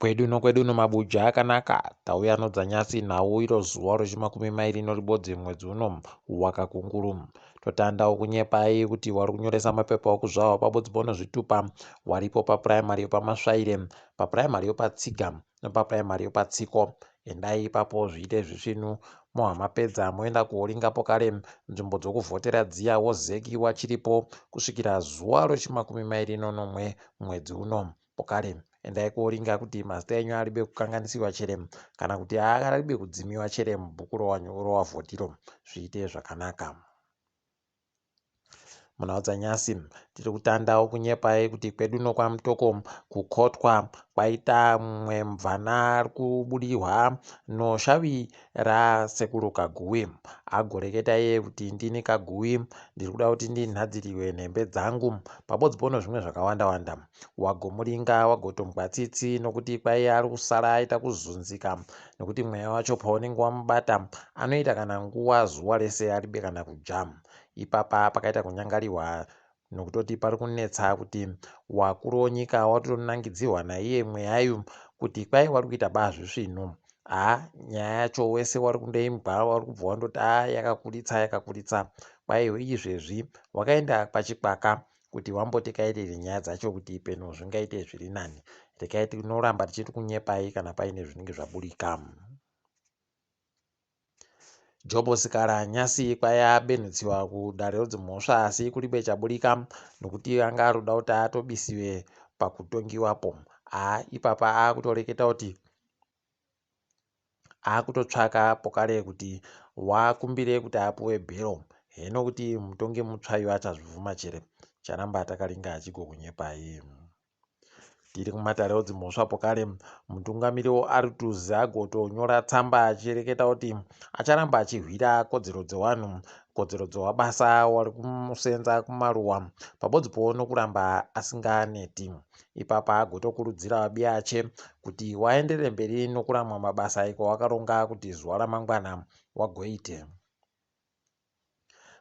Kwedu nokwedu nomabuja akanaka tauya nodzanyasi nhau iro zuva rechimakumi mairi noribodzi mwedzi uno wakakunguru. Totandawo kunyepai kuti wari kunyoresa mapepa okuzvahwa pabodzi pono zvitupa waripo papuraimari yopaMasvaire, papuraimari yopaTsiga nopapuraimari yopaTsiko. Endai ipapo zviite zvisvinu moha mapedza moenda kuoringa pokare nzvimbo dzokuvhotera dziya wozeki wachiripo kusvikira zuva rechimakumi mairi nonomwe mwedzi uno. Pokare endai koringa kuti mazita enyu aribe kukanganisiwa chere kana kuti aribe kudzimiwa chere mubhuku rowavhotiro zviite zvakanaka. Munhau dzanyasi tiri kutandawo kunyepai kuti kwedu nokwamutoko kukotwa kwaita mumwe mubvana ari kubudirwa noshavi rasekuru Kaguwi. Agoreketa iye kuti ndini Kaguwi ndiri kuda kuti ndinhadziriwe nhembe dzangu pabodzi pono zvimwe zvakawanda wanda. Wagomuringa wagotombwa tsitsi nokuti kwaiye ari kusara aita kuzunzika nokuti mweya wacho paunenge wamubata anoita kana nguva zuva rese aribe kana kuja. Ipapa pakaita kunyangariwa nokutoti pari kunetsa kuti wakuru wonyika watonangidzirwa naiye mweyayu kuti kwai wari kuita ba zvisvinu. Haa nyaya yacho wese wari kundoimbwa wari kubva wandoti haa yakakuritsa yakakuritsa. Kwai izvezvi wakaenda kwachikwaka kuti wambotikairire nyaya dzacho kuti peno zvingaite zviri nani. Regai tinoramba tichiti kunyepai kana paine zvinenge zvaburika. Jobo Sikala nyasi kwaiya abenhutsiwa kudare redzimhosva asi kuribe chaburika nokuti anga aruda kuti atobisiwe pakutongiwapo. Haa ipapa akutoreketa kuti akutotsvaka pokare kuti wakumbire kuti apuwe bhero heno kuti mutongi mutsva uyu achazvibvuma chere charamba takaringa achigokunyepai. Tiri kumatare edzimhosva pokare mutungamiri weArtuz agotonyora tsamba achireketa kuti acharamba achirwira kodzero dzewanhu kodzero dzewabasa wari kumusenza kumaruwa pabodzipowo nokuramba asinganeti. Ipapa agotokurudzira vabiyache kuti waenderere mberi nokuramwa mabasa iko wakaronga kuti zuva ramangwana wagoite.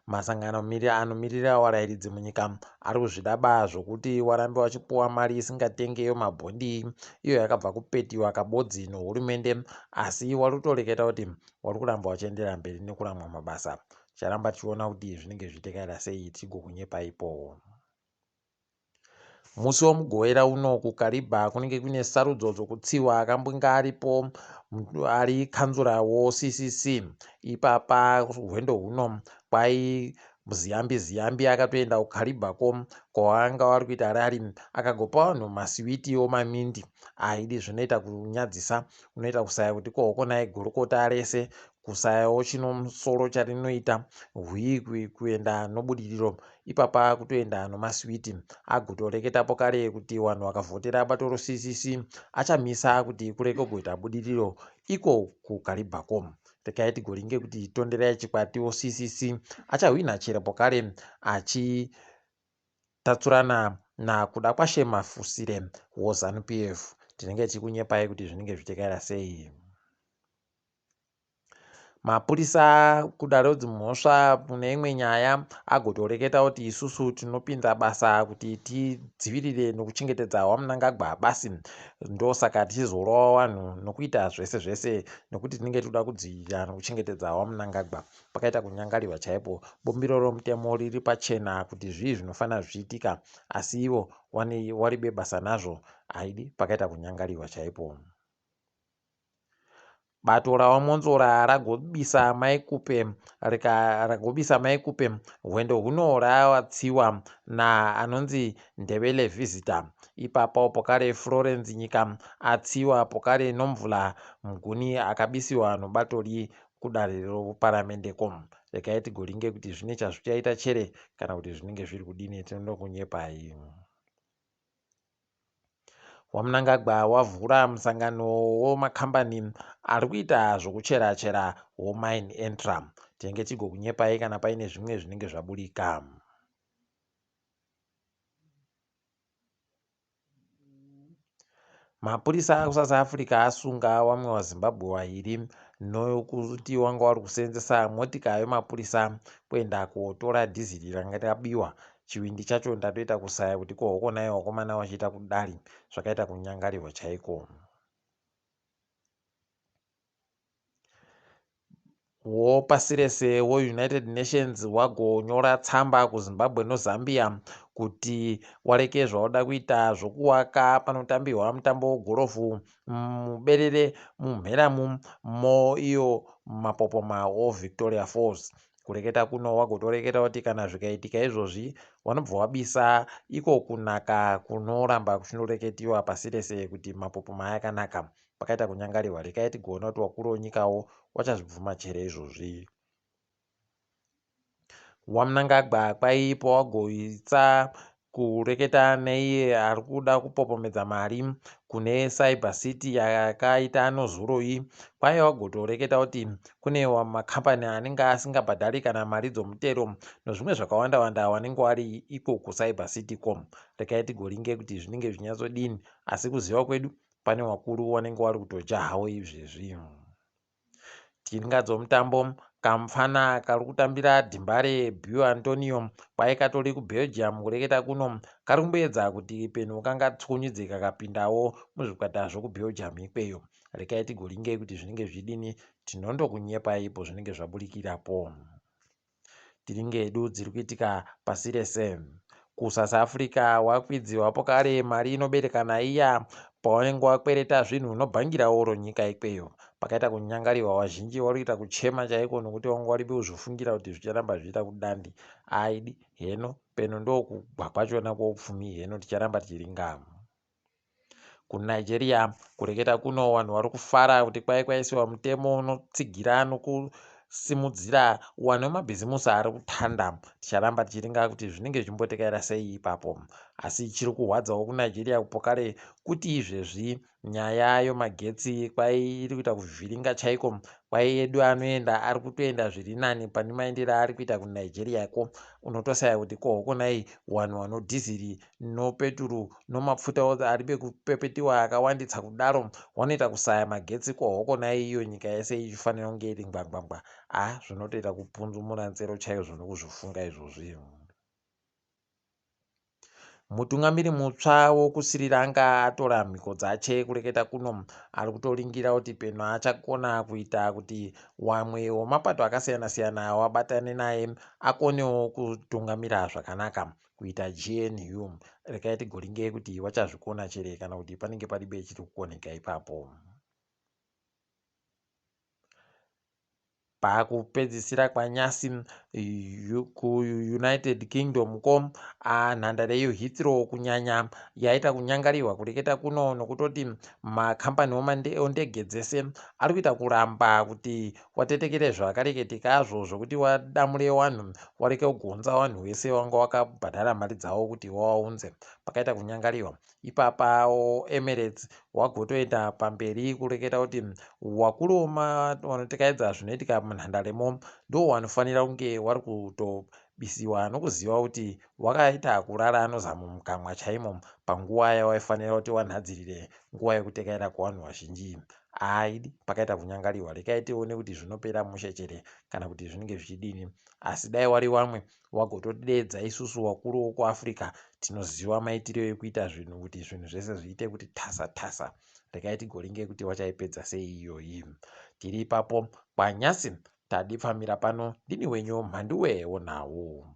Masangano anomirira varairidzi munyika ari kuzvida ba zvokuti warambe wachipuwa mari isingatengeyo mabhondi iyo yakabva kupetiwa kabodzi nohurumende asi wari kutoreketa kuti wari kuramba wachienderera mberi nekuramwa mabasa. Ticharamba tichiona kuti zvinenge zvichitekaira sei tichigokunyepaipowo. Musi weMugovera uno kuKariba kunenge kuine sarudzo dzokutsiwa akambenge aripo ari kanzura woCCC. Ipapa hwendo huno kwai Ziyambi Ziyambi akatoenda kuKariba ko kwavanga vari kuita rari akagopa vanhu masiwiti omamindi aidi zvinoita kunyadzisa unoita kusaya kuti kohokonai gurukota rese kusayawo chinomusoro charinoita hwii kuenda nobudiriro Ipapa akutoenda nomaswiti agotoreketapo kare kuti wanhu wakavhotera bato roCCC achamisa kuti kurege kuita budiriro iko kuKaribhako. Regai tigoringe kuti Tonderai Chikwati woCCC achahwinha chero pokare achitatsurana naKudakwashe Mafusire woZanu PF. Tinenge tichikunyepai kuti zvinenge zvichitekaira sei. Mapurisa kudare redzimhosva mune imwe nyaya agotoreketa kuti isusu tinopinza basa kuti tidzivirire nokuchengetedza vaMnangagwa basi ndosaka tichizorova vanhu nokuita zvese zvese nokuti tinenge tinoda kudzivirira nokuchengetedza vaMnangagwa. Pakaita kunyangarirwa chaipo. Bumbiro romutemo riri pachena kuti zvii zvinofanira zvichiitika asi ivo waribe basa nazvo haidi pakaita kunyangarirwa chaipo. Bato raVaMwonzora ragobisa Mai Kupe ragobisa Mai Kupe hwendo huno ratsiwa naanonzi Ndebele Visitor. Ipapo pokare Florence Nyika atsiwa pokare Nomvula Mguni akabisiwa nobato ri kudare reparamende ko. Regai tigoringe kuti zvine chazvichaita chere kana kuti zvinenge zviri kudini tinonokunyepai. VaMnangagwa wavhura musangano wemakambani ari kuita zvokuchera chera woMine Entra. Tinenge tigokunyepai kana paine zvimwe zvinenge zvaburika. Mapurisa ekuSouth Africa asunga vamwe vaZimbabwe vairi nokuti wanga wari kuseenzesa motika yemapurisa kuenda kotora dhiziri ranga rabiwa. Chivindi chacho ndatoita kusaya kuti ko hokonai wakomana wachiita kudari zvakaita kunyangarirwa chaiko. Wopasi rese weUnited Nations wagonyora tsamba kuZimbabwe noZambia kuti wareke zvawada kuita zvokuwaka panotambirwa mutambo wegorofu muberere mumheramu moiyo mapopoma oVictoria Falls. Kureketa kuno wagotoreketa kuti kana zvikaitika izvozvi wanobva wabisa iko kunaka kunoramba kuchinoreketiwa pasi rese kuti mapopoma akanaka. Pakaita kunyangarirwa rekai tigoona kuti wakuru wenyikawo wachazvibvuma chere izvozvi. WaMnangagwa kwai pawagoitsa kureketa neiye ari kuda kupopomedza mari kune Cyber City yakaita nozuroi kwai wagotoreketa kuti kune makambani anenge asingabhadhari kana mari dzomutero nozvimwe zvakawanda wanda wanenge wari iko kuCyber City ko. Rekai tigoringe kuti zvinenge zvinyatsodini asi kuziva kwedu pane wakuru wanenge wari kutoja hawo izvezvi. Tsinga dzomutambo kamufana kari kutambira Dhimbare Bill Antonio kwai katori kuBelgium kureketa kuno kari kumboedza kuti peno kangatsukunyidze kakapindawo muzvikwata zvokuBelgium ikweyo. Rekai tigoringe kuti zvinenge zvidini tinondokunyepai ipo zvinenge zvaburikirapo. Tiringe hedu dziri kuitika pasi rese. KuSouth Africa wakwidziwa pokare mari inoberekana iya paunenge wakwereta zvinhu unobhangirawo ronyika ikweyo. Pakaita kunyangariwa vazhinji vari kuita kuchema chaiko nokuti vanga vari kuzvifungira kuti zvicharamba zvichiita kudandi. Aidi heno peno ndokugwa kwachona kwoupfumi heno ticharamba tichiringa. KuNigeria kureketa kuno vanhu vari kufara kuti kwai kwaisiwa mutemo unotsigira nokusimudzira vanhu vemabhizimusi ari kutanda. Ticharamba tichiringa kuti zvinenge zvichimbotekaira sei ipapo. Asi chiri kuhwadzawo kuNigeria pokare kuti izvezvi nyaya yomagetsi kwai iri kuita kuvhiringa chaiko. Kwai edu anoenda ari kutoenda zviri nani pane maendero aari kuita kuNigeria ko. Unotosaya kuti ko hokonai vanhu vano dhiziri nopeturu nomapfuta ari pekupepetiwa akawandisa kudaro wanoita kusaya magetsi ko hokonai iyo nyika yese ichifanira kunge iri ngwangwangwa. A zvinotoita kupunzumura nzero chaizvo nokuzvifunga izvozvi. Mutungamiri mutsva wokuSri Lanka atora mhiko dzache kureketa kuno ari kutoringira kuti peno achakona kuita kuti wamwe wemapato akasiyana siyana wabatane naye akonewo kutungamira zvakanaka kuita GNU. Rekai tigoringe kuti wachazvikona chere kana kuti panenge paribe chiri kukoneka ipapo. Pakupedzisira kwanyasi kuUnited Kingdom ko nhandare yeHeathrow kunyanya yaita kunyangarirwa kureketa kuno nokutoti makambani ondege dzese ari kuita kuramba kuti watetekere zvakareketekazvo zvokuti wadamure vanhu wareke kugonza vanhu vese vanga wakabhadhara mari dzavo kuti wawaunze. Pakaita kunyangariwa ipapawo Emirates wagotoenda pamberi kureketa kuti wakuru vanotekaidza zvinoitika munhandaremo ndo wanofanira kunge wari kutobisiwa nokuziva kuti wakaita kurara nozamu mukamwa chaimo panguva yawaifanira kuti wanhadzirire nguva yekutekaira kwavanhu vazhinji. Aidi pakaita kunyangariwa rekai tione kuti zvinopera mushe chere kana kuti zvinenge zvichidini. Asi dai wari wamwe wagotodeedza isusu wakuru wokuAfrica tinoziva maitiro ekuita zvinhu kuti zvinhu zvese zviite kuti tasa tasa. Rekai tigoringe kuti wachaipedza sei iyoyi. Tiri ipapo kwanyasi tadipfamira pano ndini wenyu Mhanduwe wonawo.